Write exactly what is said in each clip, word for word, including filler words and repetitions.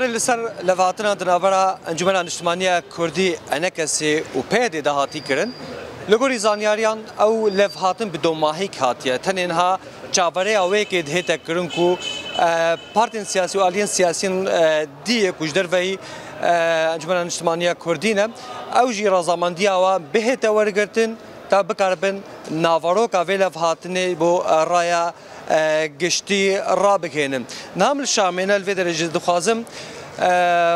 Li ser levhatina di navbera Encûmena Niştimanî ya Kurdî, ENKSê, û PYDê de hatî kirin. Li gorî zanyariyan ew levhatin bi domahîk hatiye. Tenê niha çaverêya wê yekê dihête kirin ku, e, partên siyasî û aliyên siyasî yên, e, dî yê ku ji derveyî, e, Encûmena Niştimanî ya Kurdî ne, ew jî razamendiya wan bihête wergirtin, ta bikaribin naveroka vê levhatinê bo, e, raya, e, giştî rabigihênin. Niha em li Şamê ne, li vê derê jî dixwazim, e,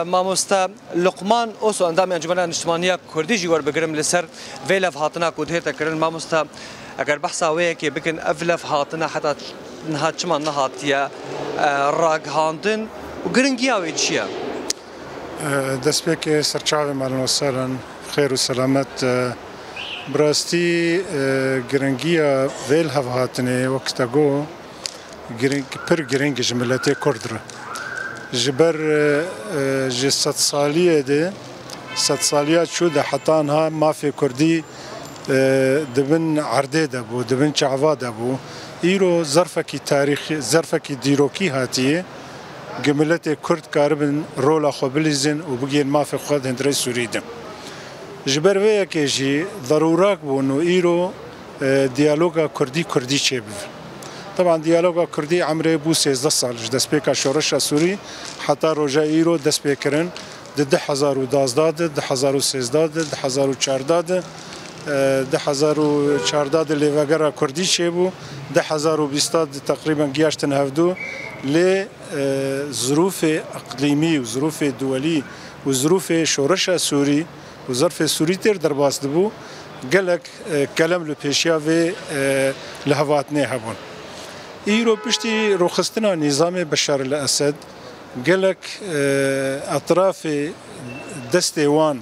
mamoste Luqman Oso, endamê Encûmena Niştimanî ya Kurdî jî werbigirim li ser vê levhatina ku dihête kirin. Mamoste, eger behsa wê yekê bikin, ev levhatina heta niha çima nehatiye, e, ragihandin û giringiya wê çi ye? E, destpêkê serçavê malen û seran, xêr û selamet. E, bi rastî, e, giringiya vê levhatinê, wek te got, giring, pir giring ji miletê Kurd re. Ji ber, e, e, ji sedsaliyê de, sedsaliya çû de heta niha mafê Kurdî, e, di bin erdê de bû, di bin çava de bû. Îro zerfekî tarîxî, zerfekî dîrokî hatiye, ku miletê Kurd karibin rola xwe bilîzin û bigihên mafê xwe di hundirê Sûrî de. Ji ber vê yekê jî zerûrak bûn û îro, e, diyaloga Kurdî-Kurdî çêbibe. Teban diyaloga Kurdî emrê bû sêzdeh sal, ji destpêka şoreşa Sûrî heta roja îro dest pê kirin. Di du hezar û duwazdeh de, du hezar û sêzdeh de, du hezar û çardeh de, e, du hezar û çardeh de lêvegera Kurdî çêbû, du hezar û bîst de teqrîben giyaştin hevdu. Lê, e, zirûfê iqlîmî û zirûfê duwelî û zirûfê şoreşa Sûrî û zerfê Sûrî têr derbas dibû, gelek, e, kelem li pêşiya vê, e, lihevhatinê hebûn. Îro piştî rûxistina nîzamê Beşar el Esed, gelek, e, etrafê destê wan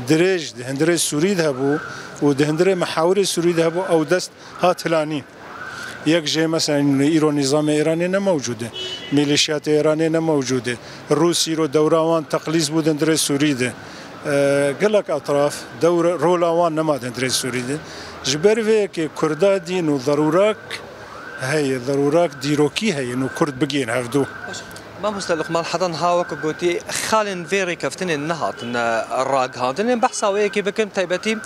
dirêj di hundirê Sûrî de hebû û di hundirê mihawirê Sûrî de hebû, ew dest hat hilanîn. Yek jê, mesela, îro nîzamê Îranê ne mewcûd e, mîlîşyatê Îranê ne mewcûd e. Rûs îro dewra wan teqlîs bû di hundirê Sûrî de. E, gelek etraf dewre, rola wan nema di hundirê Sûrî de. Ji ber vê yekê Kurda dîn û zerûrak heye, zerûrak dîrokî heye, û Kurd bigihên hevdu. Mamoste Luqman, heta niha wek gotî, xalên vê rêkeftinê nehatine ragihandin. Em behsa wê yekê bikin, taybetî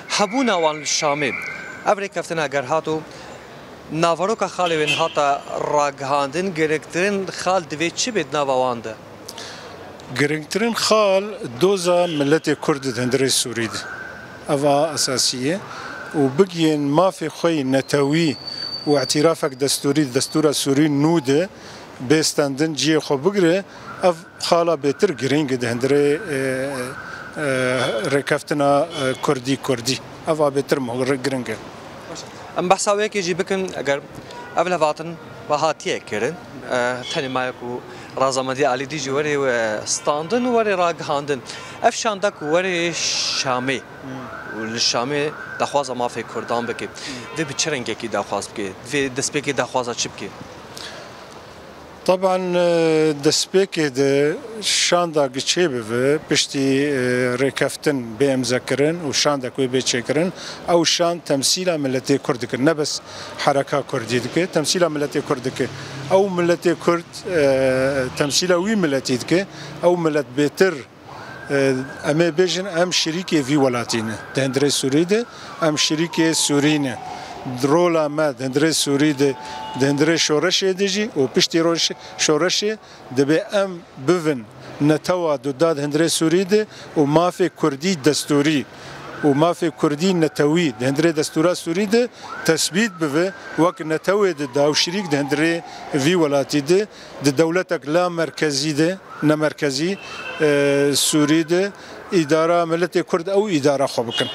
hebûna wan li Şamê. Ev rêkeftina ger hat û naveroka xalê wê nehata ragihandin, girîngtirin xal divê çi bê di nava wan de? Girîngtirin xal doza miletê Kurd di hundirê Sûrî de. Ev a esasî ye. Û bigihên mafê xwe yê netewî û îtîrafek destûrî, destûra Sûrî nû de bê stendin cihê xwe bigire, ev xala bêtir girîng e di hundirê, e, e, rêkeftina, e, Kurdî-Kurdî. Ev a bêtir mo-, giring e. Em behsa wê yekê jî bikin, eger ev levhatin we hatiye kirin, e, tenê maye ku razamendiya alî dî jî were, e, standin û were ragihandin. Ev şanda ku were Şamê û li Şamê daxwaza mafê Kurdan bike, divê bi çi rengekî daxwaz bike? Divê destpêkê daxwaza çi bike? Teban, e, destpêkê de şanda gi çêbibe, piştî, e, rêkeftin bê îmzekirin û şandek wê bê çêkirin, ew şand temsîla miletê Kurd dike, ne bes hereka Kurdî dike, temsîla miletê Kurd dike. Ew miletê Kurd, e, temsîla wî miletî dike, ew milet bêtir, e, em ê bêjin, em şirîkê vî welatî ne. Di hundirê Sûrî de em şirîkê Sûrî ne. Rola me di hundirê Sûrî de, di hundirê şoreşê de jî û piştî roş-, şoreşê, dibê em bivin netewa duda di hundirê Sûrî de û mafê Kurdî destûrî û mafê Kurdî netewî di hundirê destûra Sûrî de tesbît bibe wek netewê duda û şirîk di hundirê vî welatî de, di dewletek la merkezî de, ne merkezî, e, Sûrî de, îdara miletê Kurd ew îdara xwe bikin.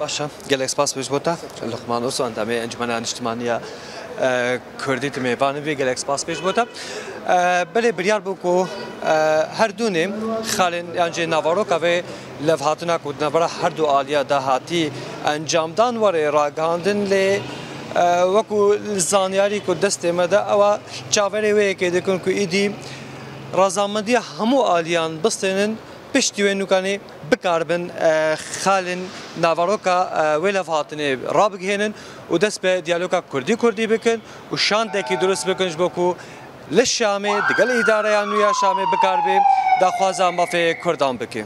Baş e, gelek spas pêş bo te. Luqman Oso, endamê Encûmena Niştimanî ya, e, Kurdî, tu mêvanê vê, gelek spas pêş bo te. E, belê biryar bû ku, e, her dûnê xalên yan jî naveroka vê levhatina ku di navbera her du aliya de hatî encamdan were ragihandin, lê, e, wekû zanyarî ku destê me de ew a, çaverê wê yekê dikin ku îdî razamendiya hemû aliyan bistênin, piştî wê nûkanê bikaribin, e, xalên naveroka, e, wê levhatinê rabigihênin û dest bi diyaloga Kurdî-Kurdî bikin û şandekî dirust bikin ji bo ku Li Şamê digel îdareya nû ya Şamê bikaribe daxwaza mafê Kurdan bike.